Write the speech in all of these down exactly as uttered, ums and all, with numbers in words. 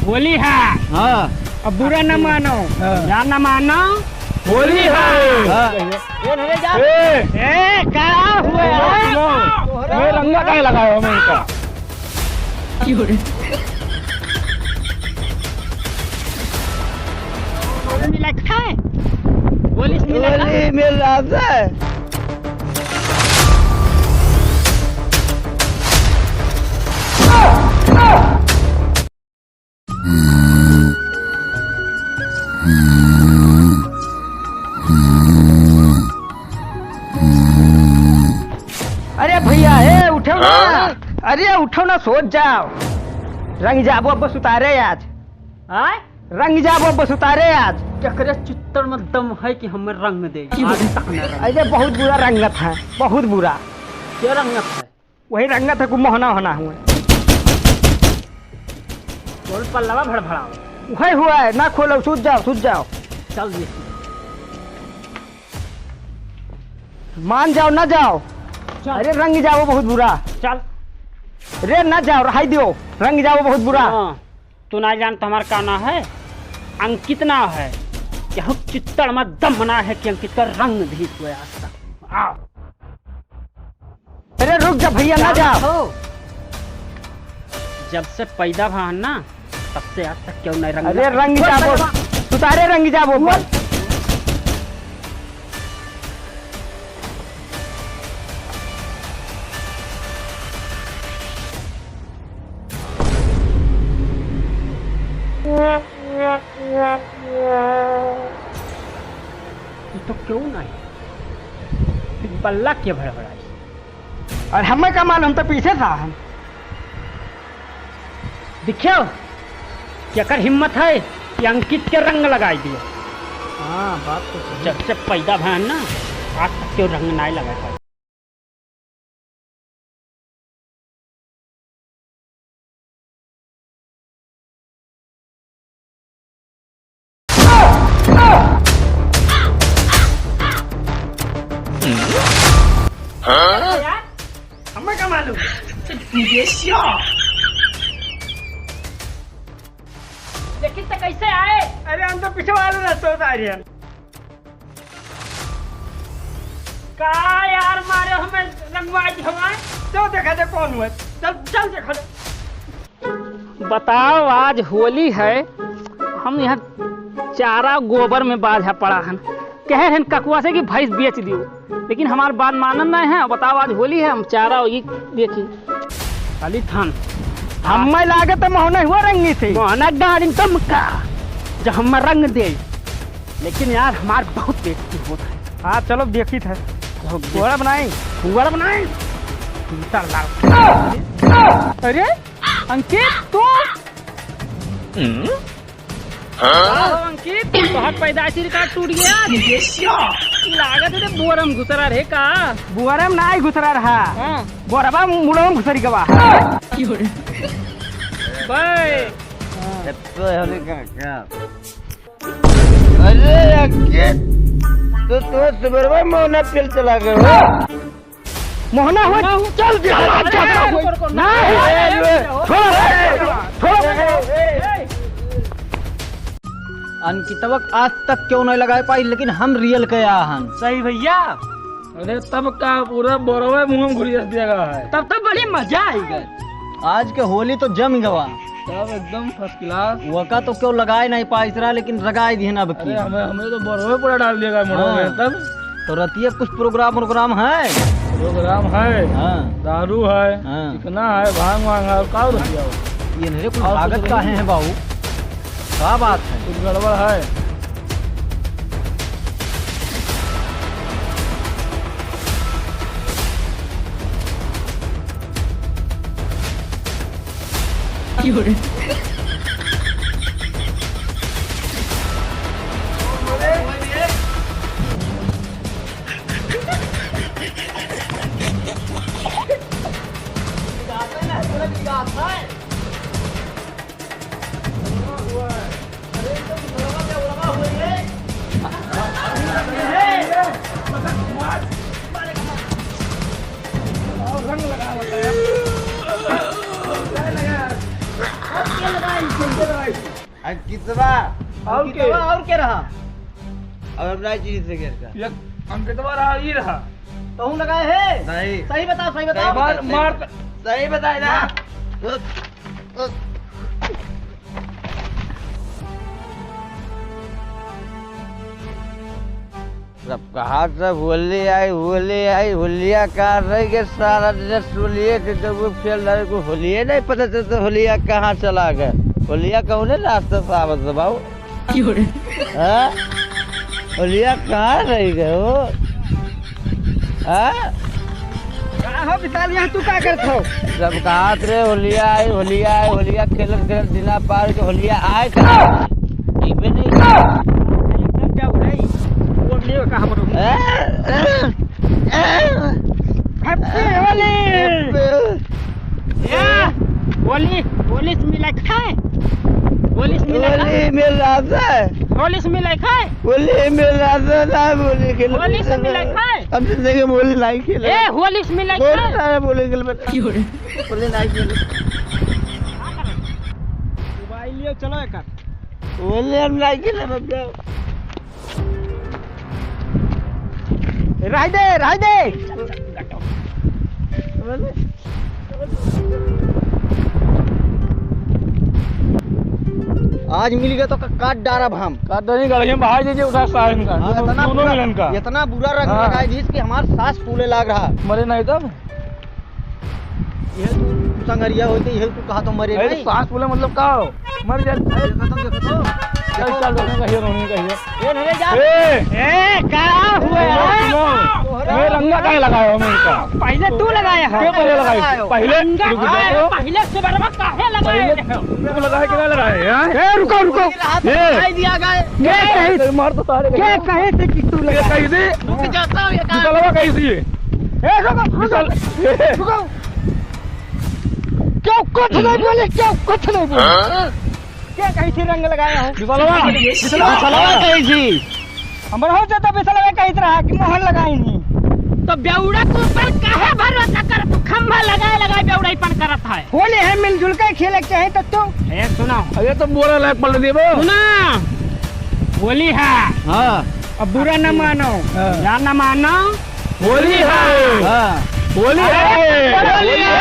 होली है। हाँ। अब बुरा न मानो। हाँ। या न मानो। होली है। हाँ। ए, ए, का हुआ है? मैं रंगा काहे लगाया हूँ मैं इनका? क्यों रे? होली में लगता है? होली में लगता है? होली में लगता है। अरे भइया, ए, उठो ना। हाँ? अरे उठो ना, सोत जाओ। रंग जाबो अब सुतारे आज। आय? रंग जाबो अब सुतारे आज। केकरे चित्तर में दम है कि हमें रंग दे? आज तक न रंग। अरे बहुत बुरा रंगत है, बहुत बुरा। क्या रंगत है? वही रंगत है, कु मोहना होना हुआ। बोल पल्लवा भड़भड़ाओ। वही हुआ है, ना खोलो, सूत जाओ, सूत जाओ। चल देखी। मान जाओ, ना जाओ। चल। अरे रंग जाओ बहुत बुरा। चल। रे ना जाओ, रहाई दियो, रंग जाओ बहुत बुरा। हाँ, तू ना जान तो हमार का ना है, अंकित ना है। केहू चित्तड़ में दम ना है कि अंकित का रंग भी हुआ आज तक। आओ। अरे रुक जा भइया, ना जा। हो? जब से पैदा भा हन ना, तब से आज तक क्यों नहीं रंग अरे लगा? रंग जाबो, सुतारे रंग जाबो। ये तो क्यों नहीं? फिर बल्ला के भड़बड़ाई? और हमें का मालूम, हम तो पीछे था। हम देखियो, केकर हिम्मत है कि अंकित के रंग लगाई दियो। हाँ, बात तो सही। जब से पैदा भा ना, आज तक क्यों रंग नहीं लगा पाए। हाँ? यार, हमें का मालूम? लेकिन तो कैसे आए? अरे, हम तो पीछे वाले रास्ते से आ रहे हैं। का यार, मारे हमें रंगवा दी हमार। चल देखा दे कौन हुआ। चल, चल देखा दे। बताओ, आज होली है, हम यहाँ चारा गोबर में बाझा पड़ा हन। कहे हन ककुआ से कि भैंस बेच दियो, लेकिन हमार बात मानन नहीं है। बताओ, आज होली है, हम चारा ये देखी। खाली थान। हमें लागत है मोहना हुआ रंगी थे। मोहना गाड़ी तुम का, जो हम रंग दे। लेकिन यार, हमार बहुत बेइज्जती होत है। हाँ, चलो, देखी थे। चलो, देख। फुहारा बनाई। फुहारा बनाई। जूता लाओ। अरे, अंकित, तू? हाँ? का हो, अंकित, तोहार पैदाइशी रिकॉर्ड टूट गया? लागत है, बोरम घुसरा रहे का? बोरम नाहीं घुसरा रहा। हाँ। बोरवा मुड़वा में घुसरी गवा। बे। अरे अंकित, तो, तो सुबेरवा मोहना पेल चला गए हो। मोहना हो, चल, चल, अरे, चल, अरे, चल। रुको, रुको, नहीं, नहीं, नहीं, नहीं, छोड़, छोड़। अंकितवा आज तक क्यों नहीं लगाए पाई, लेकिन हम रियल के आ हन। सही भइया। अरे तब का पूरा बोरवे मुँह में घुरियस दिया गया है। तब तो बड़ी मजा आई गई। आज के होली तो जम गवा। तब एकदम first class। वका तो क्यों लगाए नहीं पाइस रहा, लेकिन लगाए दिहन अब की। अरे हमें, हमें तो बोरवे पूरा डाल दिया गया मुँह में हाँ। तब। तो रतिया कुछ प्रोग्राम, प्रोग्राम है? प्रोग्राम है। हाँ। दारू है, हाँ। चिकना है, भांग वांग है, और का रतिया हो? ये नहीं रे, कुछ और कुछ भागत नहीं। काहे हैं बाबू? का बात है? कुछ गड़बड़ है? अंकितवा। और के? अंकितवा और के रहा? अब हम नहीं चिन्हित है केकर का। ये अंकितवा रहा, ई रहा। तहूँ लगाए है? नहीं। सही बताओ, सही बताओ। सही मार, बता, मार। सही बताए ना। हाँ। सब कहा सब होली आई, होली आई, होलिया कहाँ रह गए? सारा दिन होलिये के जब वो खेल रहे को होलिये नहीं पता चलता, होलिया कहाँ चला गए? होलिया कौने रास्ते से आवत है बाबू? क्यों रे? हाँ? होलिया कहाँ रह गए हो? हाँ? का हो विशाल, यहाँ तू का करत हो? सब कहत रहे होलिया आई, होलिया आई, होलिया खेलत खेलत दिना पार के होलिया आए कहाँ? एक भी नहीं। एकदम क्या हो रही? वो नहीं का हम लोग। ए, ए, ए, Happy Holi! ए, होली, होली से मिला खाए? होली से मिला खाए? होली मिला था। होली से मिला खाए? होली मिला था, ना होली खेले। होली से मिला खाए? हम जिंदगी में होली नहीं खेले। ए, होली से मिला होली खाए? ना, होली खेले। क्यों रे? होली नहीं खेले। मोबाइल लियो, चलो एक। होली हम नहीं खेले, बच्चा। रह दे, रह दे। आज मिल गए तो का-, काट डारब हम। काट डाली, गड़िया में बहाई दीजिए, उठा साहब इनका। हाँ, इतना दोनों बुरा, मिलन का। इतना बुरा रंग हाँ। लगाए जिस कि हमार सांस फूले लाग रहा। मरे नहीं तब। ये तू संगरिया होते, ये तू कहा तो मरे अरे, नहीं। सांस फूले मतलब का हो? मर जा। अरे, देखो तो, देखो तो। चल, चल, रोने का हियो, रोने का हियो। ए, नहीं जा। ए! ए, का हुआ ए, यार? सुनो, ये रंगा काहे लगाया हो मैं इनका? पहले तू लगाया है। क्यों पहले लगाई? पहले रंगा रुक जाओ। पहले सुबह काहे लगाए पहले हो? तू लगाए कि ना लगाए, हाँ? ए, रुको, रुको। ये। दिया गए। ये कहे तेरे मार तो सारे के कहे थे कि तू ये लगा। कही थी? रुक जाता हूँ, ये कहा? निकलवा कही थी ये? ए, रुको, रुको। निकल। रुको। क्यों कुछ नहीं बोले, क्यों कुछ नहीं बोले? हाँ? क्या कही थी रंग लगाया हो? बिसलवा, बिसलवा, बिसलवा कही थी। हम बहुत ज्यादा बिसलवा कही रहा कि मोहर लगाई नहीं। तो बेउड़ा के ऊपर काहे भरोसा कर तू? खंभा लगाए लगाए बेउड़ाईपन करत है। होली है, मिलजुल के खेले के चाहे तो तू। ए, सुनो। अरे तो बोरा लायक पलट दिए बे। सुना, होली है। हाँ। अब बुरा न मानो, हाँ। या न मानो, होली है। हाँ। होली है। होली है।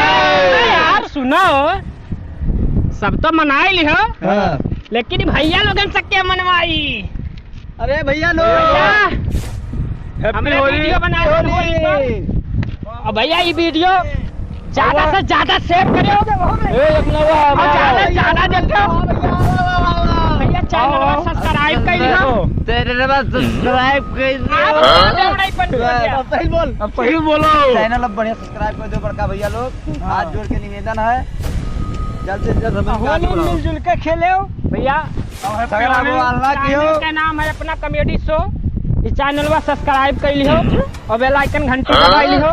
अरे यार सुनो, सब तो मनाई लिहो, हाँ। लेकिन भैया लोगन से के मनवाई? अरे भैया लोग। भैया, Happy हमरे होली। Video बना दे होली। होली पर। और भैया ये video ज्यादा से ज्यादा share करो। ए, एक नवा और ज्यादा से ज्यादा देखो। भैया channel subscribe कर लो। Channel subscribe कर लो। आप लोग नहीं बन भैया। अब सही बोल। अब सही बोलो। Channel अब बढ़िया subscribe कर दो बड़का भैया लोग। हाँ। हाथ जोड़ के निवेदन है, जल्द से जल्द हमें होली मिलजुल के खेले हो भैया। और Happy होली। Channel का नाम है अपना comedy show। इस channel वा subscribe कर लिहो और bell icon घंटी दबाई लिहो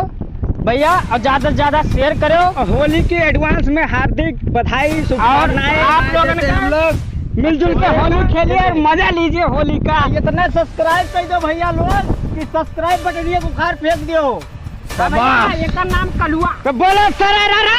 भैया, और ज्यादा से ज्यादा share करो। और होली की advance में हार्दिक बधाई, शुभकामनाएं। आप लोगन का हम लोग मिलजुल के होली खेलिए और मजा लीजिए होली का। इतना subscribe कर दो भैया लोग कि subscribe बटनिया को उखाड़ फेंक दियो। शाबाश। एकर नाम कलुआ। तो बोलो सरारारा।